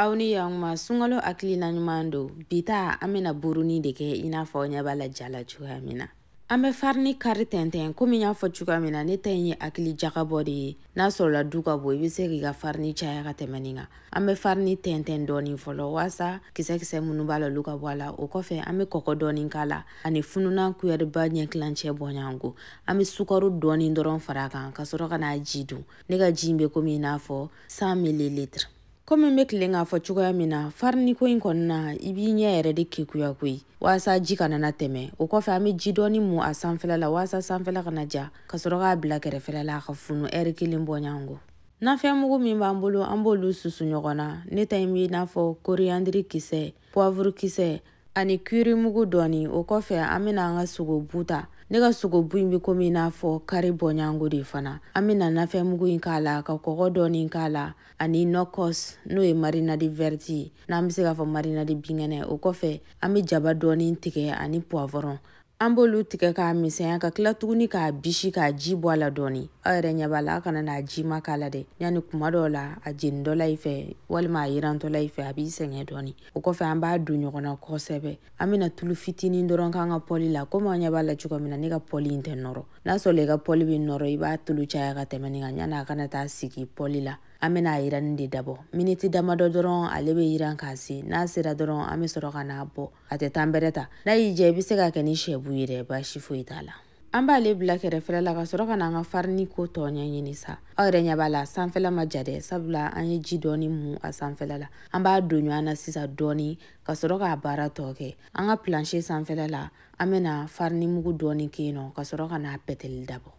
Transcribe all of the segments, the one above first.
Aw ni yan sunkalo hakilina ɲuman don. Bi ta an bɛna buruni de kɛ i n'a fɔ aw ɲɛ b'a la ja la cogoya min na. An bɛ farini kari tɛntɛn komi n y'a fɔ cogoya min na, ne ta in ye hakili jagabɔ de ye. N'a sɔrɔla du ka bon, i bɛ se k'i ka farini caya ka tɛmɛ nin kan. An bɛ farini tɛntɛn dɔɔni fɔlɔ walasa kisɛ minnu b'a la olu ka bɔ a la. O kɔfɛ an bɛ kɔgɔ dɔɔni k'a la ani fununan kuyɛriba ɲɛ kilancɛ bɔɲɔgɔnko. An bɛ sukaro dɔɔni dɔrɔn fara a kan ka sɔrɔ ka n'a ji dun. Ne ka ji in bɛ komi i n'a fɔ 100 millilitres. Komi n bɛ tilen k'a fɔ cogoya min na, farini ko in kɔni na, i b'i ɲɛ yɛrɛ de kekuya koyi walasa ji kana na tɛmɛ. O kɔfɛ an bɛ ji dɔɔni mun a sanfɛla la walasa sanfɛla kana ja, ka sɔrɔ k'a bila kɛrɛfɛla la a ka funu ɛri kelen bɔɲɔgɔnko. Nafɛnmugu min b'an bolo, an b'olu susu ɲɔgɔn na. Ne ta in b'i n'a fɔ koriandiri kisɛ, poivre kisɛ ani kirimugu dɔɔni. O kɔfɛ an bɛna an ka sogobu ta. Ne ka sogobu in bɛ komi i n'a fɔ kari bɔɲɔgɔnko de fana. An bɛna nafɛnmugu in k'a la, ka kɔgɔ dɔɔni k'a la ani nɔkɔs, n'o ye marinade verte ye, n'an bɛ se k'a fɔ marinade binkɛnɛ. O kɔfɛ an bɛ jaba dɔɔni tigɛ ani poivron. An b'olu tigɛ k'a misɛnya ka tila tuguni k'a bisi k'a ji bɔ a la dɔɔni. Aw yɛrɛ ɲɛ b'a la, aw kana n'a jima k'a la dɛ. Yanni kuma dɔw la a jeni dɔ la i fɛ walima a yirantɔ la i fɛ, a b'i sɛgɛn dɔɔni. O kɔfɛ an b'a don ɲɔgɔn na kosɛbɛ. An bɛna tulu fitinin dɔrɔn k'an ka pɔli la. Komi aw ɲɛ b'a la cogo min na, ne ka pɔli in tɛ nɔrɔ. N'a sɔrɔ i ka pɔli bɛ nɔrɔ, i b'a tulu caya ka tɛmɛ nin kan yanni a kana taa sigi pɔli la. An bɛna a yiranni de dabɔ miniti damadɔ dɔrɔn, ale bɛ yiran k'a se. N'a sera dɔrɔn, an bɛ sɔrɔ ka n'a bɔ. A tɛ tan bɛrɛ ta. N'a y'i diya, i bɛ se k'a kɛ ni sɛbu ye dɛ, baasi foyi t'a la. An b'ale bila kɛrɛfɛla la ka sɔrɔ ka n'an ka farini ko tɔ ɲɛɲini sa. Aw yɛrɛ ɲɛ b'a la, sanfɛla ma ja dɛ, sabula an ye ji dɔɔni mun a sanfɛla la. An b'a don ɲɔgɔn na sisan dɔɔni ka sɔrɔ k'a baara tɔ kɛ. An ka plancher sanfɛla la, an bɛna farini mugu dɔɔni kɛ yen nɔ ka sɔrɔ ka n'a pɛtɛli dabɔ.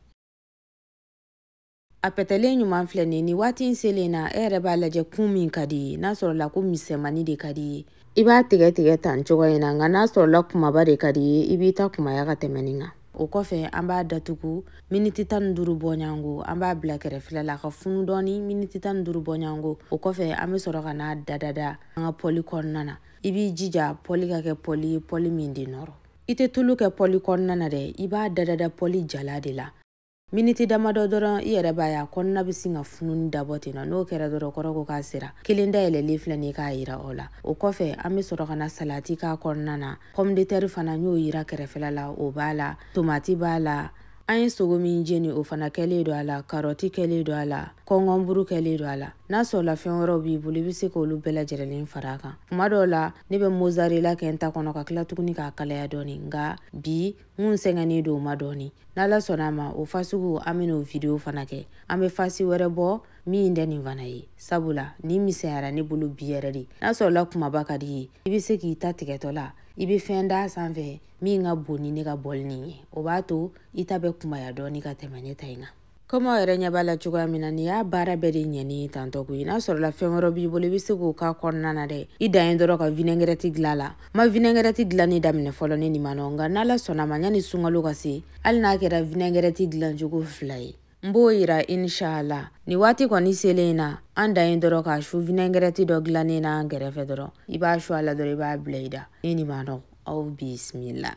A pɛtɛlen ɲuman filɛ nin ye. Nin waati in selen na, e yɛrɛ b'a lajɛ kun min ka di ye. N'a sɔrɔla ko misɛnmanin de ka di ye, i b'a tigɛ tigɛ tan cogo in na, nka n'a sɔrɔla kumaba de ka di ye, i b'i ta kumaya ka tɛmɛ nin kan. O kɔfɛ an b'a datugu miniti 15 bɔɲɔgɔnko. An b'a bila kɛrɛfɛla la ka funu dɔɔni miniti 15 bɔɲɔgɔnko. O kɔfɛ an bɛ sɔrɔ ka n'a dadada an ka pɔli kɔnɔna na. I b'i jija pɔli ka kɛ pɔli ye, pɔli min de nɔrɔ. I tɛ tulu kɛ pɔli kɔnɔna na dɛ, i b'a dadada pɔli jala de la. Miniti damadɔ dɔrɔn, i yɛrɛ b'a ye a kɔnɔna bɛ sin ka fununi dabɔ ten nɔ. N'o kɛra dɔrɔn, kɔrɔ ko k'a sera. Kelen dayɛlɛlen filɛ nin ye k'a yira aw la. O kɔfɛ an bɛ sɔrɔ ka na salati k'a kɔnɔna na. Pomme de terre fana, n y'o yira kɛrɛfɛla la, o b'a la. Tomati b'a la. An ye sogo min jeni, o fana kɛlen don a la. Karɔti kɛlen don a la. Kɔngɔnburu kɛlen don a la. N'a sɔrɔla fɛn wɛrɛw b'i bolo, i bɛ se k'olu bɛɛ lajɛlen fara a kan. Kuma dɔw la ne bɛ mozzarella kɛ n ta kɔnɔ ka tila tuguni k'a kalaya dɔɔni, nka bi n kun sɛgɛnnen don o ma dɔɔni. N'Ala sɔnna a ma, o fasugu an bɛn'o video fana kɛ. An bɛ fasi wɛrɛ bɔ min tɛ nin fana ye, sabula nin misɛnyara ne bolo bi yɛrɛ de. N'a sɔrɔla kumaba ka di ye, i bɛ se k'i ta tigɛtɔ la, i bɛ fɛn d'a sanfɛ min ka bon ni ne ka bɔli nin ye. O b'a to i ta bɛ kumaya dɔɔni ka tɛmɛ ne ta in kan. Komi aw yɛrɛ ɲɛ b'a la cogoya min na, nin y'a baara bɛɛ de ɲɛni ye tantɔ koyi. N'a sɔrɔla fɛn wɛrɛ b'i bolo, i bɛ se k'o k'a kɔnɔna na dɛ. I dan ye dɔrɔn ka vinaigrette dilan la. N ma vinaigrette dilanni daminɛ fɔlɔ ne nin ma nɔ, nka n'Ala sɔnna a ma, yanni sunkalo ka se, hali n'a kɛra vinaigrette dilancogo 2 ye, n b'o yira inshallah. Nin waati kɔni selen na, an dan ye dɔrɔn k'a su vinaigrette dɔ dilannen n'an kɛrɛfɛ dɔrɔn. I b'a su a la dɔrɔn, i b'a bila i da. Ne nin ma nɔ, aw bisimila.